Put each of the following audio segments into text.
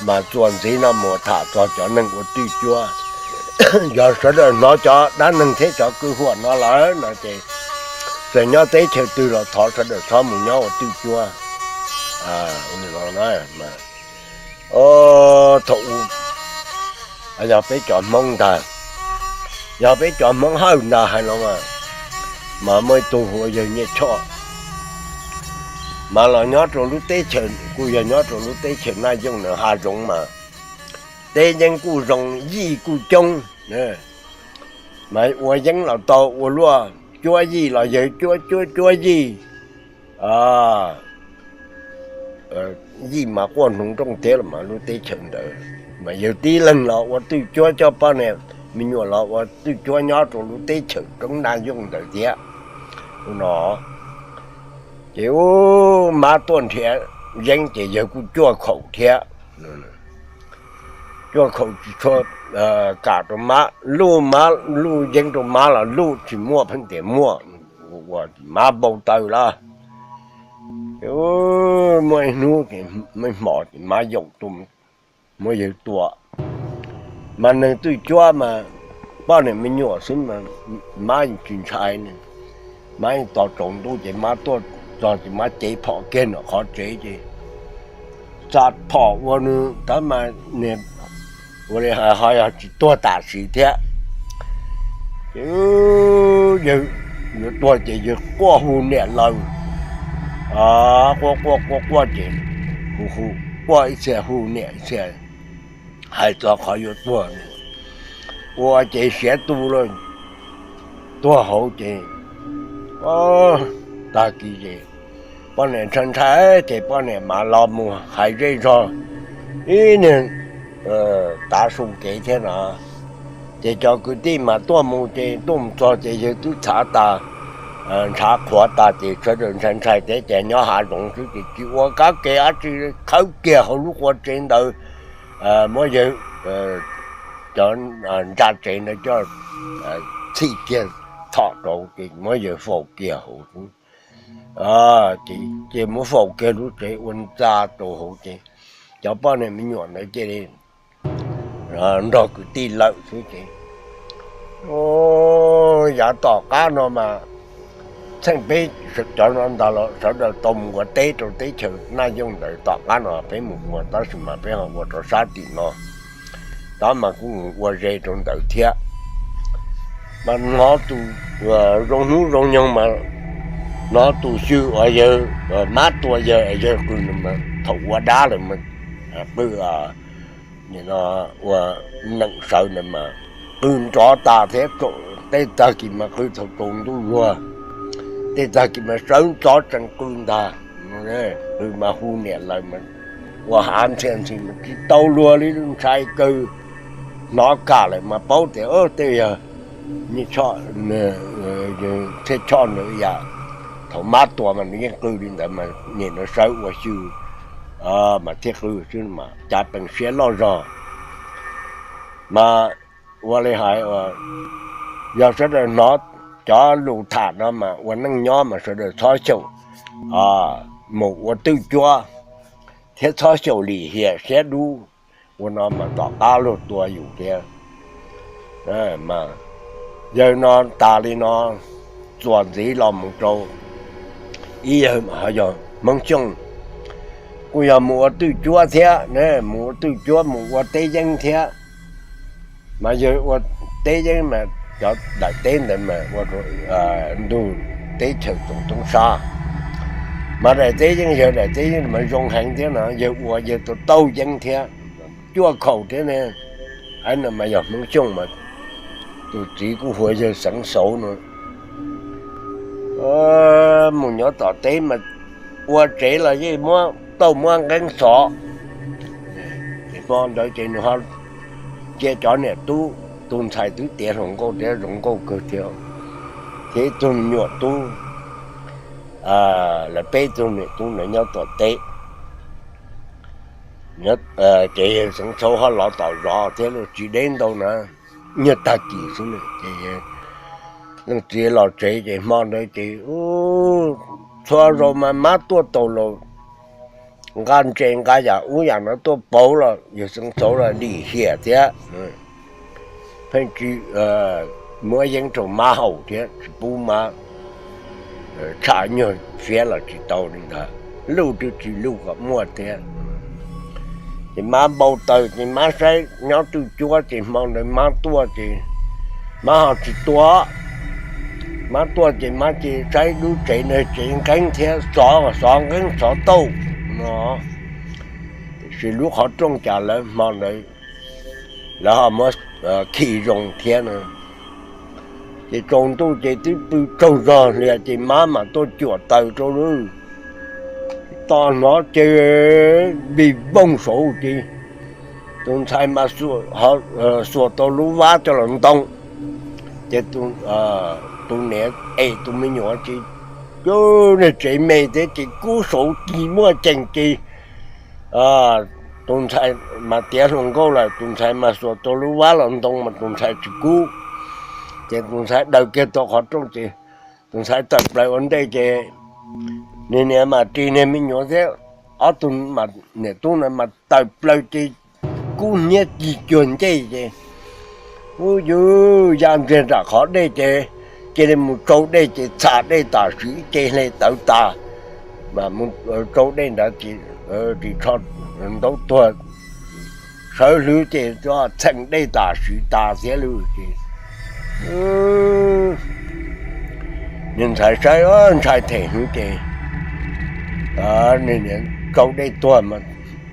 mas txuas ntxiv no mus tham txog cov neeg ua twj cuab. Yog sawv daws hnov cov dab neeg thiab cov kwv huam no lawm no ces txawm nyob teb chaws twg los thov sawv daws txhob mus nyob ua twj cuab. Thaum u, yog peb cov Hmoob ntag, yog peb cov Hmoob Hawj ntag hais no mas, mas muaj ib tug hu ua yawg Nyiaj Choj, mas los nyob rau lub teb chaws, kuj yog nyob rau lub teb chaws Naj Yooj ntawd hav zoov mas teb yeeb kuj zoo, yij kuj coob, mas ua yeeb los tau, ua luaj cuab yij los yawg cuab cuab cuab yij. Yij mas quaj hnoos nrooj tiab los mas lub teb chaws ntawd mas yawg tib leeg los ua twj cuab coj poj niam me nyuam los ua twj cuab nyob rau lub teb chaws roob Naj Yooj ntawd thiab. Ua no ces ub, mab tuaj nrhiav yeeb ces yawg kuj cuaj khaum thiab. Cuaj khaum tsis tshua kam rau mab, luj mab luj yeeb rau mab los luj tsis muaj, pheej tias muaj, ua mab npau taws lawm. Muaj ib hnub, muaj ib hmos ces mab yaum tuaj muab yawg tua. Mas neeg twj cuab mas poj niam me nyuam xwb mas mab yeej tsis ntshai ne. Mab yeej tos tsaus ntuj ces mab tuaj txog ces mab cev phom kiag nram qhov tsev ces tsa phom ua nws tab mas ua li hais ho yog tsis tuag tam sim thiab. Ces yawg yuav tuag ces yawg quaj hu niam laws, quaj quaj quaj quaj ces hu hu, quaj ib txhia hu niam ib txhia, hais txog qhov yuav tuag, ua ces siav tu lawm, tuag hauv ces tag kis ces poj niam ntshai ntshai ces poj niam mas los mus hais zej zog ib niag tav su kev thiab no. Ces cov kwv tij mas tuaj mus ces tuaj mus txog ces yawg twb txhav tas, ntshav qhuav tas ces sawv daws ntshai ntshai thiab ces nyob hav zoov xwb ces tsis ua kab ke dab tsi, khawb kiag hauv lub qua tsev ntawd, muab yawg cov ntsa tsev ntawd coj txhij kiag, txhom rau ces muab yawg faus kiag hauv xwb. Ces muab faus kiag lub tsev ua ntxa rau hauv ces cov poj niam me nyuam ntawd cia li nrog kwv tij lawm xwb ces yav tom qab no mas txheej peb cov no ntag los sawv daws tau mus ua teb rau teb chaws Naj Yooj ntawd, tom qab no peb mus ua tab sis mas peb ho ua rau sab tim no, tab mas kuj mus ua ze rau ntawd thiab. Mas hnov tus, zoo hnub zoo nyoog mas hnov tus xyw uas yawg mab tua yawg, yawg qw, thaum ua dab lawm mas qw, ua neem sawv ntawd mas qw nrov tas thiab, tej tag kis mas qw thaum tsaus ntuj zuag, tej tag kis mas sawv ntxov tsees qw ntag. Qw mas hu niam laws mas ua hav ntxhia ntxhi mas tsis tau luag li, ntshai kawg. Hnov kam lawm mas paub tias tej yog Nyiaj Choj, Nyiaj Choj ntawd yam thaum mab tua mas nws yeej qw li ntawd mas nim no sawv ua xyw mas thiaj qw xwb mas cav pees siab loj zog. Mas ua li hais, yog sawv daws hnov cov lus tham no mas ua neej nyob mas sawv daws txhob xyaum mus ua twj cuab thiab txhob xyaum lim hiam siab dub, ua no mas tom qab luag tua yus thiab. Yawg no tas li no, txuas ntxiv los mus rau ib yawg ho yog Hmoob Xyooj, kuj yog mus ua twj cuab thiab, mus ua twj cuab mus ua teb yeeb thiab. Mas yawg ua teb yeeb mas cov daim teb ntawd mas ua ntug teb chaws Txoov Toob Sab. Mas daim teb yeeb, yawg daim teb yeeb mas zoo heev thiab no, yawg ua yawg tau taug yeeb thiab, cuaj khaum thiab ne. Aib no mas yog Hmoob Xyooj mas tus txiv kuj hu ua yawg Xeev Xauv no. Mus nyob tom teb mas ua tsev los yeej muab tauj muab nqeeb xov. Ces hmo ntawd ces nws ho cia cov niam tub, tus ntxhais twb tiav hluas nkauj thiab zoo nkauj kawg thiab, thiab ib tug me nyuam tub, lawv peb tug niam tub ntawd nyob tom teb. Ces yawg Xeev Xauv ho los tom zos thiab los tsis deb ntau na, nyiaj tag kis xwb na. Ces leej txiv los tsev ces hmo ntawd ces txhua zaus mas mab tuaj taus los nqa ntses nqa yam ub yam no tuaj pauv los yawg Xeev Txauv los lim hiam thiab. Pheej tsis muab yeeb rau mab haus thiab tsis pub mab tsham nyuag fiab los tsis tau li ntag, luj twb tsis luj kom muaj thiab. Ces mab npau taws ces mab saib nyob twj cuab ces hmo ntawd mab tuaj ces mab ho tsis tua. Mab tuaj ces mab cia saib lub tsev na, tsev nqeeb thiab xov, xov nqeeb xov tauj no, tiam sis lub qhov rooj cas lawv hmo ntawd lawv ho muab khi zoo thiab na. Ces tsaus ntuj ces twb pw tsaug zog hlias ces mab mam tuaj cuam taws rau lub to hnov ces vij vooj saud ces tus ntxhais mas xuas tau lub vab coj los ntoo. Ces tus niam es tus me nyuam ces, niag tsev me thiab ces kub saud ci muaj ceem ces tus ntxhais mas tiav hluas nkauj lawm, tus ntxhais mas xuas tau lub vab los ntoo mas tus ntxhais tsis kub. Ces tus ntxhais daws kiag tau qhov rooj ces tus ntxhais tawm plaws ua ntej ces niag niam mas ris niag me nyuam thiab ob tug niam tub na mas tawm plaws ces kub hnyiab ci cuag ncej ces ub yus ya ntxiag nram qhov dej ces cia li mus tsau dej ces txham dej tam sim ib ce hle tawv tas. Mas mus tsau dej ntawd ces ris tsho ntaub tuag sawv hlwb ces txheem dej tam sim tas thiab lawm ces niag ntxhais saib ntshai them hwv ces tsau dej tuag mas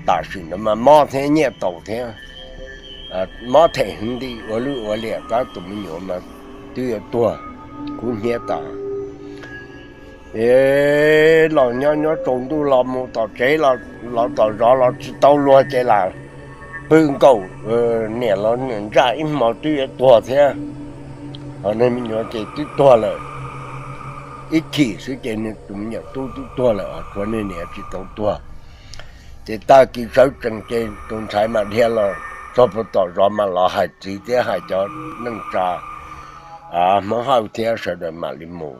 tam sim ntawd mas mob thiab nyiaj taus thiab, mob them hwv nti ua lwj ua liam tab tus me nyuam mas twb yuav tuag kub hnyiab tas. Es los nyob nyob tsaus ntuj los mus tom tsev, los tom zos los tsis tau luag ces lam pw nkaum, niam los niam ntsaj ib hmo twb yuav tuag thiab. Ho niag me nyuam ces twb tuag lawm, ib chim xwb ces tus me nyuam tub twb tuag lawm, tshuav niag niam tsis tau tuag. Ces tag kis sawv tsees ces tus ntxhais mam dhia los txog puag tom zos mas los hais txiv thiab hais cov neej tsa Hmoob Hawj thiab sawv daws mam li mus.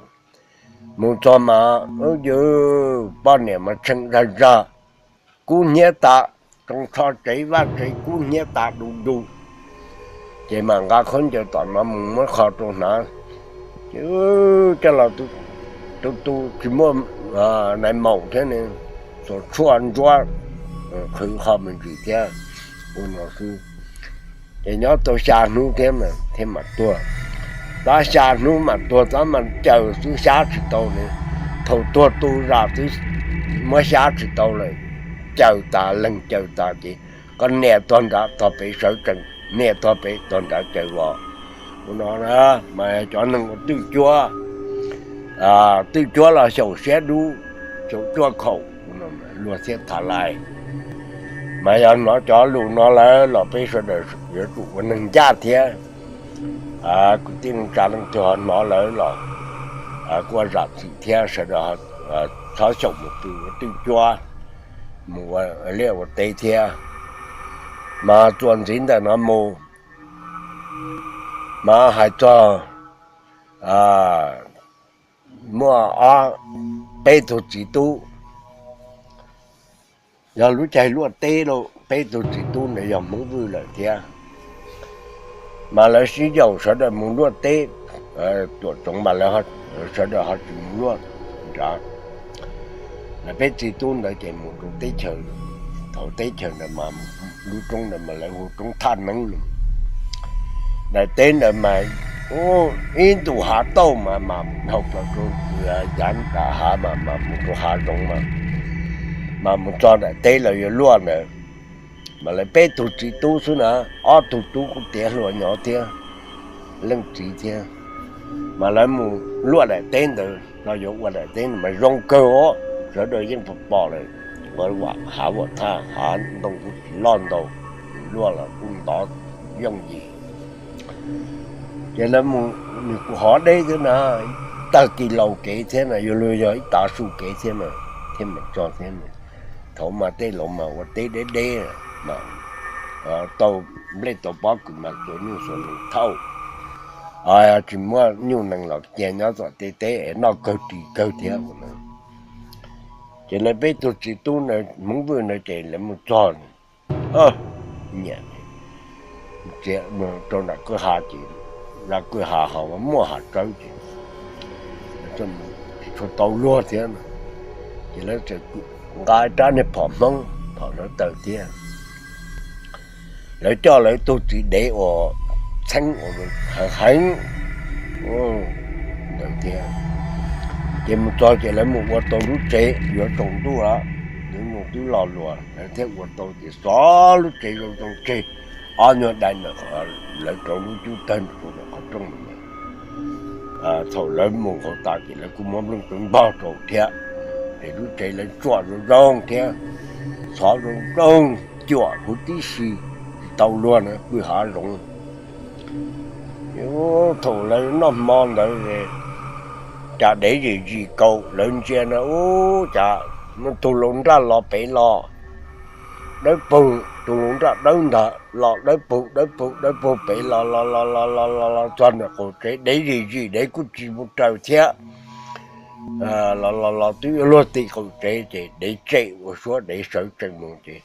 Mus txog mas ub yus poj niam mas tshee zag zag, kub hnyiab tas, tsoo tsho tsev vaj tsev kub hnyiab tas du du. Ces mam nqa khaub ncaws tom no mus muab qho rau hnav. Ces coj los tus tus tsis muaj nais maum thiab ne, xuas tshuaj ntsuab qhwv qho me ntsis thiab ua no xwb. Ces nyob tau xya hnub thiab thiaj mam tuag. Tab xya hnub mam tuag tab mas caws xwb xyab tsis tau ne. Thaum tuag tu zam twb muab xyab tsis tau lawm, caws tas leeg caws tas ces koj nias tog nrad tog pem sawv tsees, nias tog pem tog nrad caws vos. Ua no na, mas cov neeg ua twj cuab, twj cuab los xyaum siab dub, xyaum cuaj khaum, luag thiaj tham lais. Mas yog hnov cov lus no lawm los peb sawv daws yuav tsum ua neeg ncaj thiab. Kwv tij neej tsa leej twg ho hnov lawm los kuj zam txim thiab, sawv daws txhob xyaum mus pw ua twj cuab, mus ua liaj ua teb thiab. Mas txuas ntxiv ntawm no mus, mas hais txog muaj ob, peb tug txiv tub, yog lub caij luaj teb lauj, peb tug txiv tub ntawd yog Hmoob Vwj lawm thiab. Mas lawv sib yaum sawv daws mus luaj teb, tuam tsoov mas lawv sawv daws ho tsis mus luaj nrad. Lawv peb txiv tub ntawd ces mus rau teb chaws, thaum teb chaws ntawd mas lub roob ntawd mas lawv hu roob Thaj Neeb no. Daim teb ntawd mas ib ntus hav tauj mas mas mus dhau plaws rau yav nram hav mas mas mus rau hav zoov mas, mas mus txog daim teb lawv yuav luaj ntawd. Mas lawv peb tug txiv tub xwb na, ob tug tub kuj tiav hluas nyob thiab, leej txiv thiab. Mas lawv mus luaj daim teb ntawd los yuav ua daim teb ntawd mas zoo kawg os, sawv daws yeej pom pom lawm. Hav vam thaj hav ntoo kuj tsis loj ntau, luaj los kuj ntov yooj yim. Ces lawv mus, nws kuj hov deb thiab na, tag kis laus kev thiab na, yuav luag yog ib tav su kev thiab mas thiaj mus txog thiab. Thaum mas tej laus mas ua teb deb deb, tau nplej tau pob kws mas tsuav nyuj tsuav nees thauj, tsis muaj nyuj nees los cia nyob tom tej teb es noj kawg ris kawg thiab. Ces lawv peb tug txiv tub na, Hmoob Vwj na, ces lawv mus txog, nyiam, txiav rau nram kwj ha ces, lawv kwj ha ho muaj hav tsawb ces tsis tshua tau luag thiab, ces lawv txawm nqa rab niag phom Hmoob phom hlawv taws thiab. Lawv coj lawv tug txiv dev uas txheeb uas heev heev ntawd thiab. Ces mus txog ces lawv mus ua tau lub tsev yuav tsaus ntuj lawm, lawv mus twb los luas lawv thiaj ua tau ces xov lub tsev zoo zoo tseg, ob nyuag dai ntawm lawv rau lub cub tawg rau ntawm qhov rooj ntawd. Thaum lawv mus hauv tas ces lawv kuj muab nplooj tsoo npog rau thiab, ces lub tsev lawv tsuam zoo zoo thiab, xov zoo zoo cuam huv tib si, tsis tau luag na, pw hav zoov. Thaum lawv noj hmo ntawd, cas dev zim zim kaus lawv ntsia na, ub, cas tug laus nraj los pem los dawb paug, tug laus nraj dawb ntag los dawb paug dawb paug dawb paug pem los los los los los los los txog ntawm qaum tsev dev zim zim dev kuj tsis mus raws thiab. Los los los twb yuav luag ti qaum tsev ces dev tsem ua suab dev sawv tsees mus ces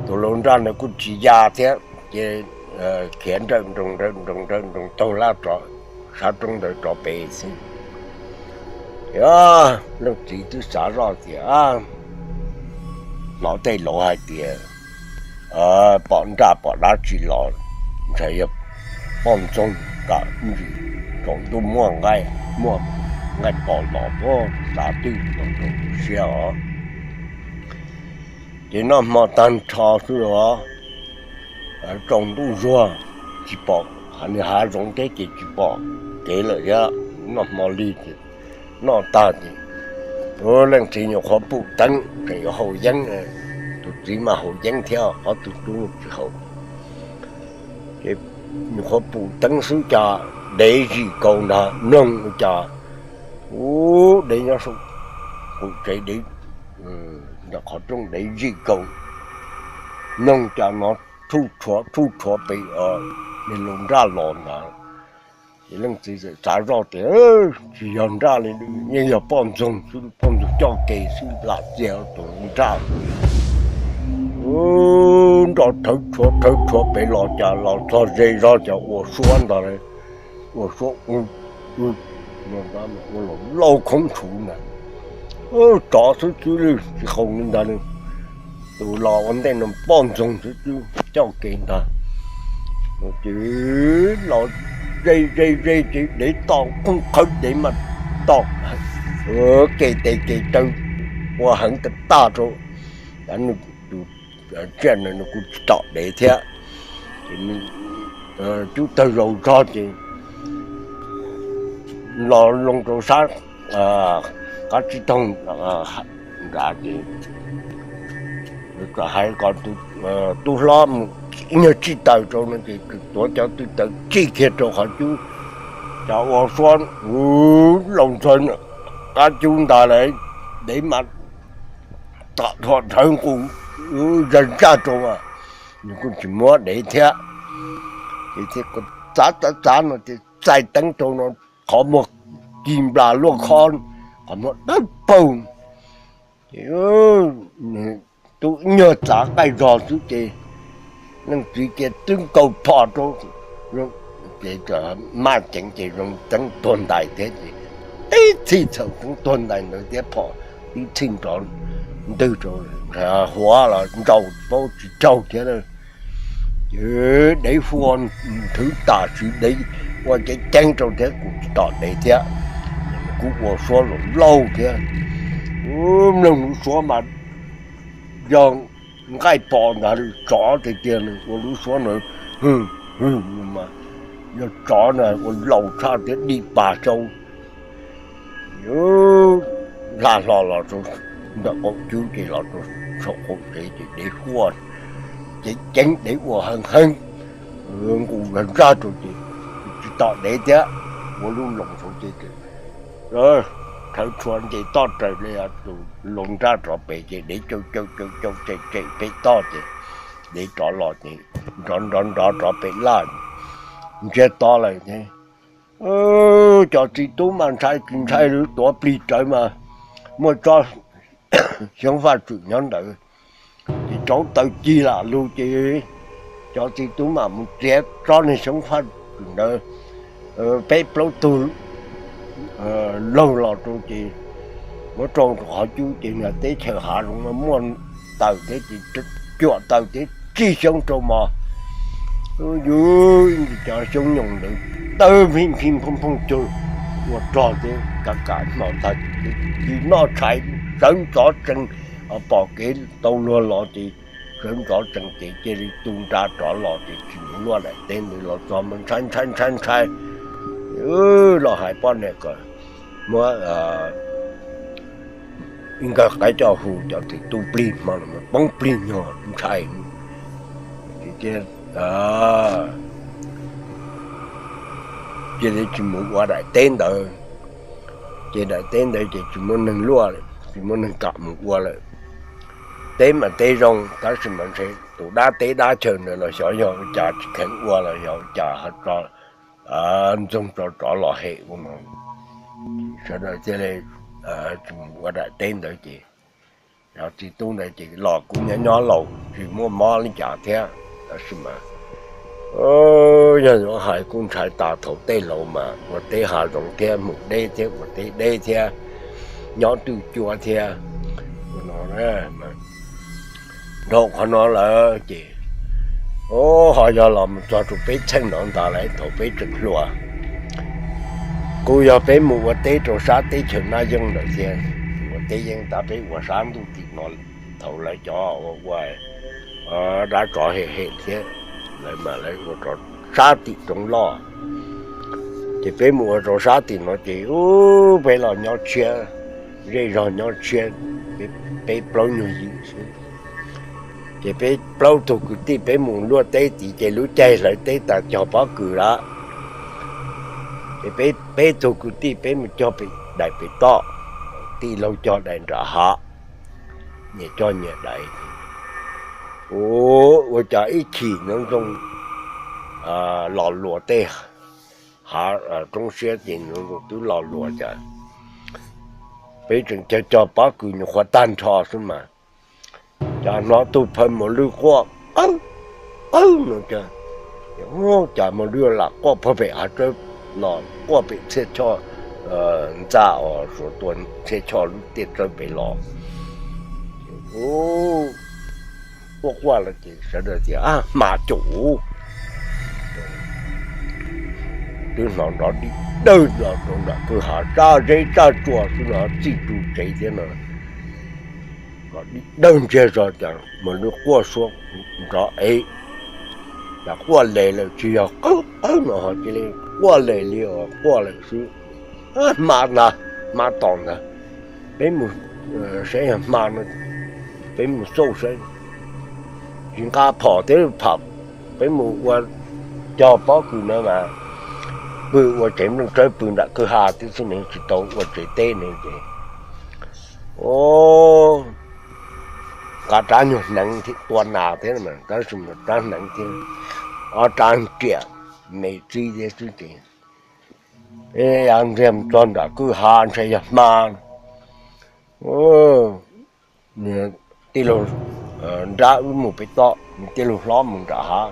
tus laus nraj ntawd kuj tsis ya thiab ces khiav nrawm nroos nrawm nroos nrawm nroos taug laj rov sab roob ntawd rov pem xwb. Ces leej txiv twb xav zoj tias, hnov tej laus hais tias pom nraj pom dab tsi los ntshai yog poj ntxoog kam ntsis, tsaus ntuj muaj nqaij, muaj nqaij pom los puag xav twj los rau siab os. Ces noj hmo tag nrho xwb os, tsaus ntuj zuag tsis pom, nws hav zoov thiab ces tsis pom kev lawm thiab. Noj hmo lig ces noj tag ces leej txiv nyuam qhuav pum teeb, tseem yuav haus yeeb, tus txiv mas haus yeeb thiab, qhov tus tub tsis haus. Ces nyuam qhuav pum teeb xwb cas dev zim kaus ntag, mloog cas ub dev nyob saum qaum tsev dev, ntawm qhov rooj dev zim kaus, mloog cas hnov thuj rhuav thuj rhuav pem, niag laus nraj los ntag. Ces leej txiv txawm xav zoj tias tsis yog nraj li, yeej yog poj ntxoog xwb, poj ntxoog coj kev xwb, lam txiag tus nraj nroj rhawv rhuav rhawv rhuav pem los cas los txog ze zog cas ua suab ntag, ua suab ua lauj khoob tshuv ntag. Tsov xwb xwb li tsis haus li ntag, tus los ua ntej no poj ntxoog xwb xwb coj kev ntag. Ces los ze ze ze ces dev tom qoob qhawv dev mas tom kev tes kev taw ua heev tag tag rau, tus tsiaj no nws kuj tsis tom dev thiab. Ces cub tawg zaus zog ces los loo rau sab qab tsib taug nrad ces hais kom tub hlob mus ib nyuag tsij taws rau no ces tuav cov tw taws tsij kiag rau qhov cub, cov ua suab laus ntxhawv qab cub ntag lawm, dev mas tom dhua dhawv nqus zaj zaj rau, nws kuj tsis muab dev thiab. Ces thiaj txav txav txav no ces txais teeb rau no, qhov muag ci nplas luaj khob, qhov muag dawb paug. Ces tub ib nyuag txav qaij zog xwb ces leej txiv cia twb nkaus phom rau, ces maj ceev ces zoo teeb tuag ntais thiab ces tib txhij txhaum teeb tuag ntais ntawd thiab phom tib txhij nrov ntwg rau, huav los nraus paub tsis raug thiab. Ces dev hu nthwv tam sim dev ua ceev ceev rau thiab kuj tsis tom dev thiab, kuj ua suab laus laus thiab. Mloog lub suab mas yog nqaij pom ntag, tsov tiag tiag, ua lub suab na, hwj hwj mas yog tsov na ua laus tshaj thiab dim pas xyau. Hla hlo los rau ntawm qaum cub ces los rau saum qaum tsev ces dev huaj ceev ceev dev ua heev heev, nqus zaj zaj rau ces tsis tom dev thiab, ua lub loos saum ces thawv tshuav nce toj raws li tus laus nraj rov pem ces dev caum caum caum caum tsem tsem pem toj ces dev rov los ces nrov nrov nrov rov pem laj ntsiag to lawm ces cov txiv tub mas ntshai tsis ntshai li, tuav plig rawv mas muaj tsob xyoob faj tswm nyob ntawd. Ces rauv taws cig lam lug ces cov txiv tub mam mus txiav tsob niag xyoob faj tswm ntawd peb plaub tug laug los rau ces muab rau qhov cub ces niag teb chaws hav zoov muaj taws thiab ces cuam taws thiab tsig xyoob rau mos. Yus cov xyoob nyoos ntawd tawg phij phij phooj phooj cuag ua rog thiab kav kam hno tag, ci noj tshais sawv ntxov tsees, pom kev tau luag los ces sawv ntxov tsees ces cia li tu nra rov los ces tsis mus luaj daim teb ntawd los txog mas ntshai ntshai ntshai ntshai los hais poj niam kom muab ib nkawg qaib coj hu cov txiv tub plig hmo no poob plig nyuag ntshai. Ces cia li tsis mus ua daim teb ntawd. Ces daim teb ntawd ces tsis muaj neeg luaj, tsis muaj neeg kam mus ua lawm. Teb mas teb zoo tab sis mas ntshe tus dab teb dab chaw ntawd los xyov yog ua cas tsis kheev ua los yog ua cas ho tso ntxoog tso rov los hem ua no. Sawv daws thiaj li tsis mus ua daim teb ntawd ces cov txiv tub ntawd ces los kuj nyob nyob laus tsis muaj mob li cas thiab tab sis mas yog yuav hais kuj ntshai tas thaum tej laus mas ua teb hav zoov thiab mus deb thiab ua teb deb thiab nyob twj cuab thiab ua no. Dhau qhov no lawm ces ho yog los mus txog rau peb txheej no ntag lauj, thaum peb tseem hluas. Kuj yog peb mus ua teb rau sab teb chaws Naj Yeeb ntawd thiab, ua teb yeeb tab peb ua sab ntuj tim no, thaum lawv cov ua ua dab tsov hem hem thiab, lawv mas lawv ua rau sab tim roob loj. Ces peb mus ua rau sab tim no ces peb los nyob tshiab, zej zog nyob tshiab, peb plaub nyuag yim xwb. Ces peb plaub tug kwv tij peb mus luaj teb tid ces lub caij hlawv teb tas cog pob kws lawm. Ces peb tug kwv tij peb mus cog pem daim pem toj, tij laug cog daim nram hav, nyias cog nyias daim. Ua cas ib chim nyob zoo los luas tej hav roob siab ces nyob zoo twb los luas cas peb tseem cog cog pob kws nyuam qhuav tag nrho xwb mas cas hnov tus phaw mos lwj quaj qawb qawb no cas, cas mos lwj lam quaj puag pem hav tsawb los quaj pem txhiaj choj ntxa os, suav tua txhiaj choj lub tiaj tsawb pem los. Quaj quaj los ces sawv daws tias hma cum twb hnov nrov dib dawg los rau nram kwj ha, tsaj zeb tsaj tsua xwb no txij ru tsev thiab no. Kom dib dawg ntsiag zog cas mos lwj quaj suab nrov ev, cas quaj les lawm tsis yog qawb qawb no ho cia li quaj les li os, quaj lawm xwb. Hma ntag, hma tom ntag, peb mus saib yog hma no, peb mus xauj saib. Tsis nqa phom thiab, peb mus ua cog pob kws no mas pw ua tsev nplooj tsawb pw nram kwj ha tib xwb ne, tsis tau ua tsev teb ne ces nqa rab nyuag hneev thiab tua nas thiab, tab sis rab hneev thiab ob rab riam me txib thiab xwb ces ya ntxiag mus txog nram kwj ha ntshe yog hma. Tij laug nrab wb mus pem toj, tij laug hlob mus nram hav,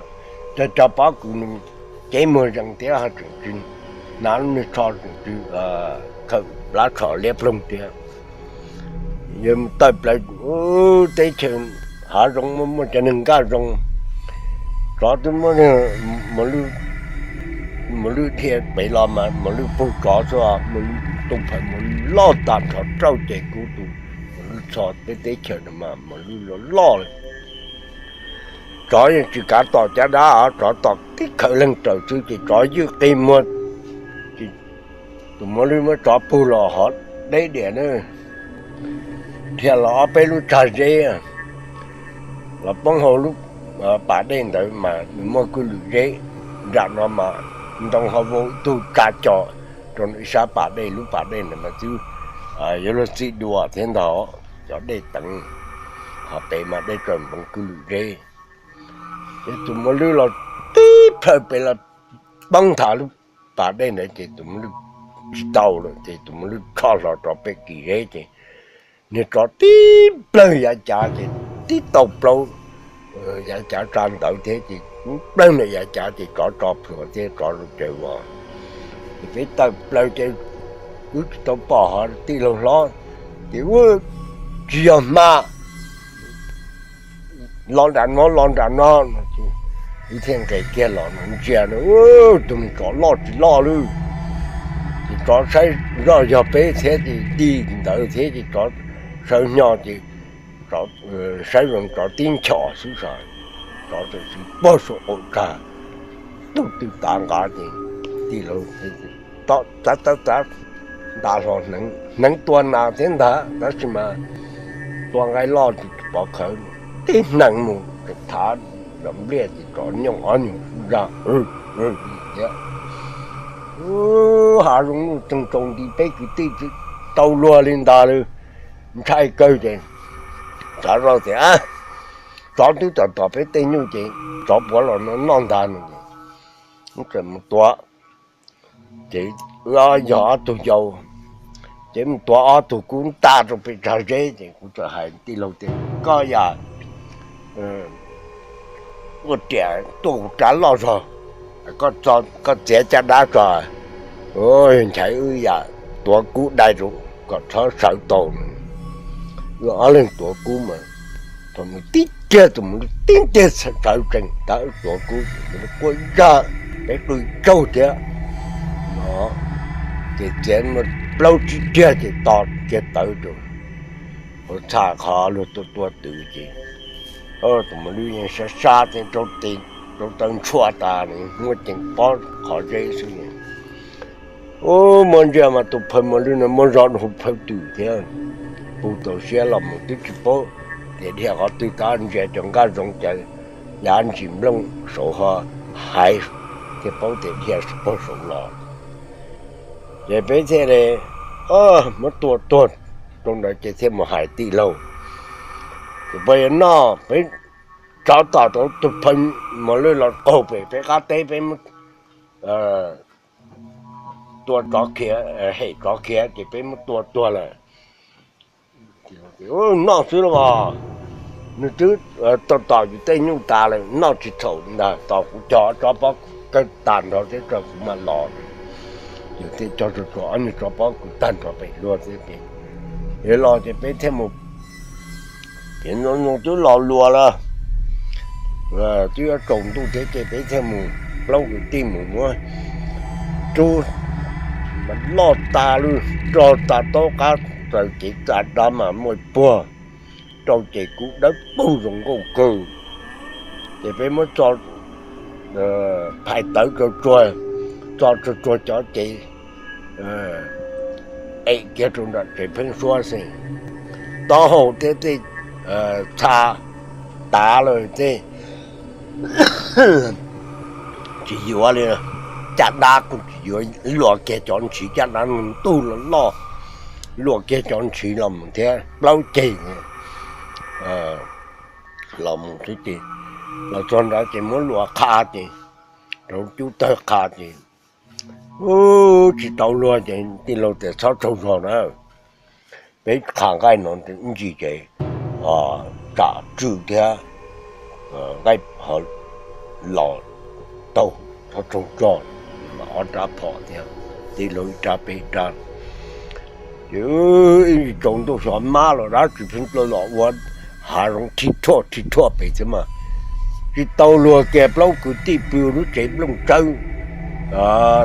cog cog pob kws nws cev muag zees thiab ho tseem tsis hnav lub niag tsho, tseem tsis khawm plab tsho liab ploog thiab. Yog mus tawm plaws teb chaws hav zoov muaj muaj cov neeg nkaj zoo, tsov twb muab mos lwj dhia pem los mas mos lwj pug tsov xwb, tus phaw mos lwj loj tag nrho rauj ces kub tus mos lwj txog teb teb chaws no mas mos lwj loj loj li. Tsov yeej tsis kav tom caj dab, tsov tom tib khawv leeg raws xwb ces tsov ywj qi muag, tus mos lwj muab tsov pug los hov deb diam na, dhia los ob peb lub tsag zeb los poob hauv lub pas dej ntawd mas nws muaj kwj lwm zeb. Nram no mas ntoo ho vau ib tug tsa co rau ib sab pas dej, lub pas dej ntawd mas twb yuav luag txij dua thiab ntag, cov dej teev, ho pem mas dej tsaws npoov kwj lwm zeb. Ces tus mos lwj los tib plhaw pem los poob nthav lub pas dej ntawd ces tus mos lwj tsis tau lawm ces tus mos lwj rho hlo rau pem kis zeb ces Niag tsov tib plawg yav cav ces tib tau plaub yav cav tsa ntawd thiab ces tib plawg ntawm yav cav ces tsov tso plhuav thiab tsov tsaws vos. Ces peb tawm plaws ces wb tsis tau pom ho tij laug hlob ces wb tsis yog hma los nram no los nram no no ces wb thiaj nqes kiag los no ntsia no tus niag tsov loj tsis loj lawm. Ces tsov saib zoj yog peb thiab ces tij ntawd thiab ces tsov sawv hnyo ces saib zoo tsov tib nchos xwb sav, tsov txawm tsis pog saum qaum tsag, tub twg tav nqa ces tij laug txav txav txav nta hlo hneev tua nas thiab ntag tab sis mas tua nqaij loj ces tsis pov khawv, tib hneev mus tseem thav zom npliaj ces tsov nyooj ob nyuag zaj thiab. Hav zoov nuj txeeg tsaus nti peb kwv tij tsis tau luag li ntag li, ntshai kawg ces xav zoj tias tsov twb tom tom peb tej nyuj ces tsov puav los no noj ntag no ces wb txawm mus tua. Ces wb yog ob tug yau, ces mus tua ob tug kub nta rau pem tsag zeb ces kuv txawm hais tij laug tias koj yam ua riam tuaj kuv rab loj zog, koj txiav caj dab tso, nchaiv wb yam tuav kub dai rau kom txhob sawv tau. Wb ob leeg tuav kub mas thaum nws tib kiag tus mus tib ntiag sawv tsees tab wb tuav kub ces quaj zaj peb qw tsaug thiab no ces txiav plaub tsib kiag ces tos kiag tawv rau hauv txhaj qhov luag tua tua twv ces tus mos lwj yeej sab sab thiab rau tes rau taw ntshua tas nws muab cees pob qhov zeb xwb. Ub, muab ntsia mas tus phaw mos lwj no muab zov rau hauv phaw twm thiab puag tau siab los mus twb tsis paub tias dhia qhov twg tab ntsia cov nqaj zoov cawv yav ntsis nplooj saud ho hais thiaj paub tias dhia paug saud los. Ces peb thiaj li muab tua tuag rau ntawd ces thiaj mus hais tij laug, ces peb yuav noj peb tsov tom tau tus phaw mos lwj los qaug pem peb qab teb peb muab tua tsov khiav, hem tsov khiav ces peb muab tua tuag lawm. Noj xwb los as, nws twb tom tom yus tej nyuj tas lawm, noj tsis txhaum ntag, tos kuv cog tsov pob kawg tag nrho thiab tso kuv mam los. Yus thiaj cog tso tso ob nyuag tsov pob kws tag nrho pem luag thiab ces, los ces peb thiaj mus, ces no twb los luas lawm, twb yuav tsaus ntuj thiab ces peb thiaj mus plaub kwv tij mus muab rub loj tas lawm, rog tas taub qab, raws kev txav dab mas muaj puag rau ces kub dawb paug zoo nkauj kawg. Ces peb muab tso phais tawv tsuag tsuag, tso tsuag tsuag cov ces em kiag rau nram tsev pheeb suab xwb. Taub hau thiab tej txha tav lawm tej tsis yuav li, caj dab kuj tsis yuav, luam kiag cov ntshiv, caj dab ntuj los loj, luam kiag cov ntshiv los mus thiab plaub ceg los mus xwb ces los txog nrad ces muab luam qha ces rau cub tawg qha ces tsis tau luag ces tij laug tias txhob tsaug zog na, peb qha nqaij no ib ntsis ces tsam tsw thiab nqaij ho los taug txhob tsaug zog, ob rab phom thiab tij laug ib rab peb rab. Ces ib tsaus ntuj xyov mab los dab tsi pheej tuaj los ua hav zoov thij thuaj thij thuaj pem thiab mas tsis tau luag kiag, plaub kwv tij pw lub tsev nplooj tsawb.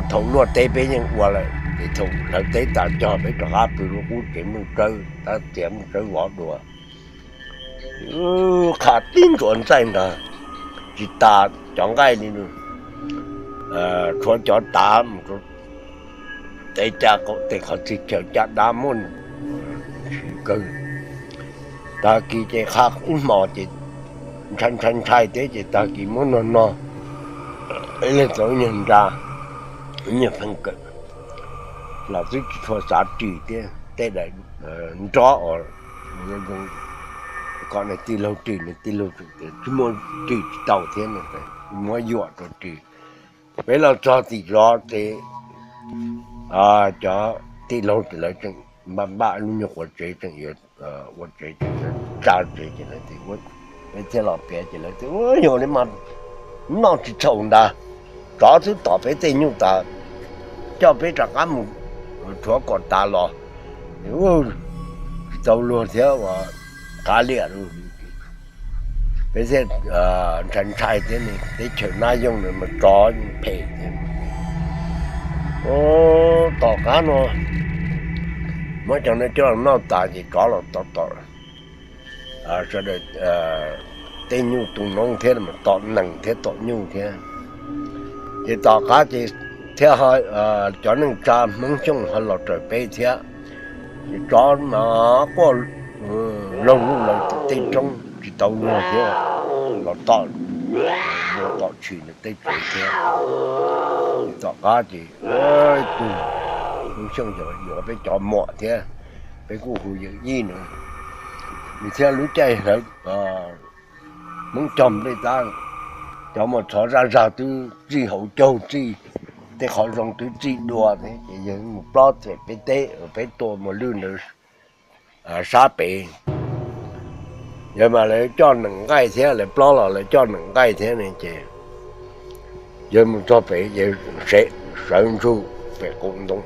Thaum luaj teb peb yeej ua lawm ces thaum hlawv teb tas cog peb rov qab pw lub qub tsev nplooj tsawb, tab txiav nplooj tsawb vov dua. Qha tib ntsuas ntxaij ntag, tsis tas cov nqaij li, tshuav cov tav mus rau tej caj qaum tej qhov txhia chaw caj dab muaj ntshis kawg. Tag kis ces qha ib hmos ces ntshai ntshai ntshai thiab ces tag kis muab nog nog, ib leeg tau ib nyuag nra, ib nyuag pheej kawm los twb tsis tshua xav ris thiab, tej daim nrob os, kom nws tij laug ris, nws tij laug tsis muaj ris tsis tau thiab, muab yuam rau ris. Peb los txog tim zos ces cov tij laug ces lawv tseem npaj npaj lub nyuag quav tsev tseem yuav ua tsev, tsa tsev ces lawv tias, peb thiaj los piav ces lawv tias, ua yog li mas noj tsis txhaum ntag, tsov twb tom peb tej nyuj tas, coj peb rov qab mus rhuav kom tas los, tsis tau luag thiab ua qav liam lawm. Peb thiaj ntshai ntshai thiab, teb chaws nab yooj no mas tsov phem thiab. Tom qab no muab cov no coj los noj tas ces tsov los tom, tom sawv daws tej nyuj tu noob thiab, tom nees thiab tom nyuj thiab. Ces tom qab ces thiab cov neej tsa Hmoob Xyooj ho los raws peb thiab. Ces tsov mas quaj laug luj laws tim tej roob tsis tau luag thiab, los tom, tom tshis ntawm teb tsev thiab. Tom qab ces tus Hmoob Xyooj yog yuav peb cov muam thiab, peb kuj hu yawm yij no, nws thiab lub caij hlawv Hmoob cog nplej tab, cov mos txhov zaj zag twb txij hauv caug txij, tej qhov zoo twb txij dua thiab. Ces yawg mus plob them peb teb, peb tua mos lwj ntawd sab pem. Yawg mas lawv coj nees nqaij thiab, lawv plob los lawv coj nees nqaij thiab ne ces yawg mus txog pem, yawg sawv ntsug pem qab ntoo,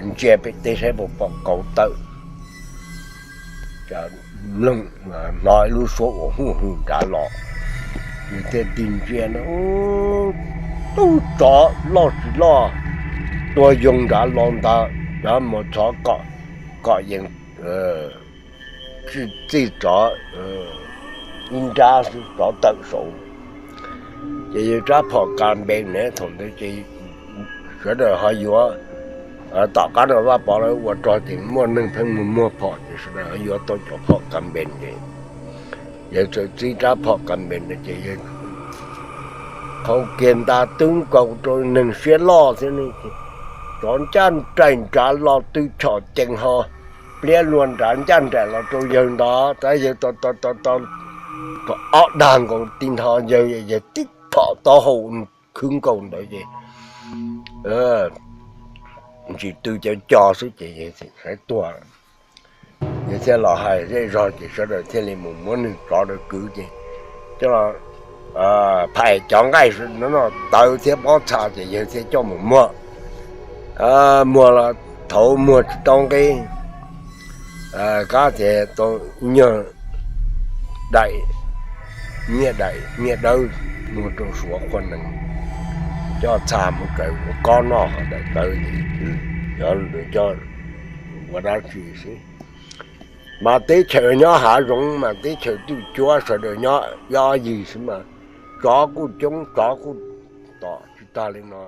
ntsia pem teb saib puas pom kauv tawm, mloog, hnov ib lub suab uas huj hwm nrad los. Yawg thiaj tig ntsia no, tub tsov loj tsis loj, tuag yoo nrad los ntag, cov mos txhov kom, kom yees txij tsov ib nrab xwb, tsov tawm saud. Ces yawg rab phom kas npees ne, thaum ntawd ces sawv daws ho yuav, tom qab no Vaj Pov lawv ua rog ces muaj neeg pheej mus muag phom ces sawv daws ho yuav tau cov phom kas npees ces yawg txawm txib rab phom kas npees ntawd ces yawg qhau kiag nta tub nkaus rau neeg siab loj thiab ne, tsov ncaj nraim nrad los tw tshom cees ho pliab luag nrad ncaj nraim los rau yawg ntag. Tab yawg tau, tau ob dag nkaus ti nrho yawg, yawg tib phom taub hau khwb nkaus ntawd ces ntsis tw cov co xwb ces yawg thiaj tuag. Yawg thiaj los hais zej zog ces sawv daws thiaj li mus muab neeg tsov rau kwv ces coj los phais cov nqaij no tawv thiab pob txha ces yawg thiaj coj mus muag. Muag los thaum muag tsis tau nqi, kab tias tau ib nyuag daim nyiaj, daim nyiaj dawb muag rau Suav qhua nees, coj txha mus raws ua kob noj daim tawv ces cov, cov ua dab tsi xwb. Mas teb chaws nyob hav zoov mas teb chaws twj cuab sawv daws nyob ib ob yig xwb mas tsov kuj coob, tsov kuj tom tsis tag li no.